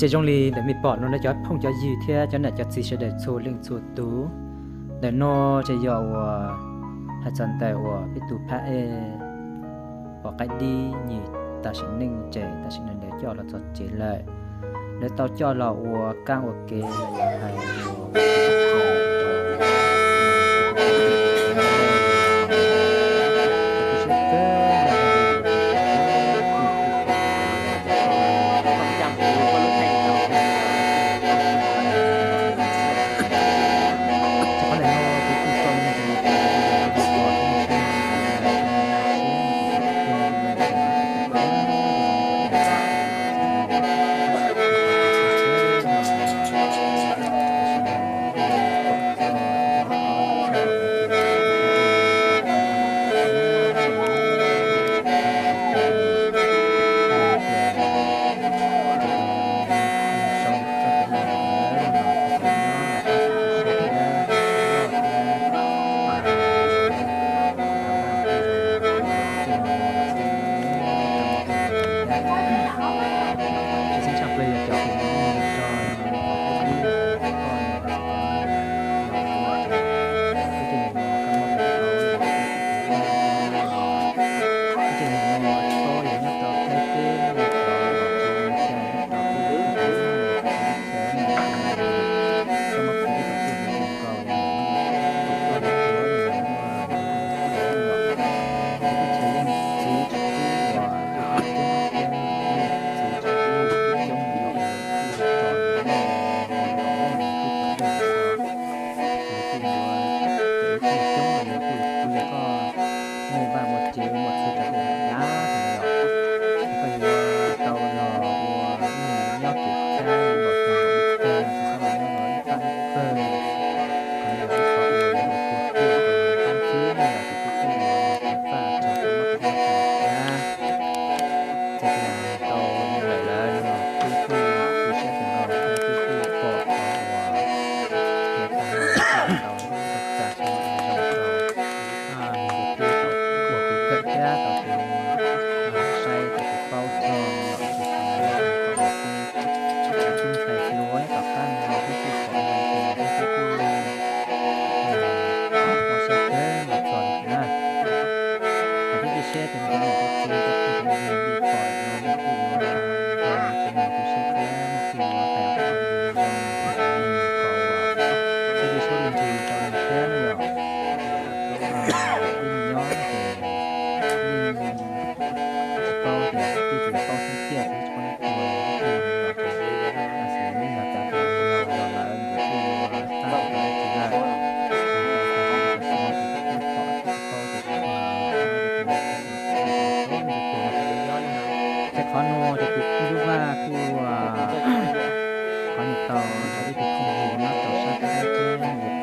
Ces zoo li ntawm mej pom no, cov phooj cov ywg thiab cov nam cov txiv sawv daws txhua leej txhua tus, ntawm no ces yog uas hais txog ntawm uas peb tus phab ej pom qaib dib nyim tam sim neej ces tam sim no lawv coj los txog tsev lawm. Lawv tau coj los ua kaab ua kev los yog hais Ces qhov no ces kuv kuj lub vaj kuj qhov nyuag tau cov ib tug phooj ywg nyob rau sab Thaib thiab yus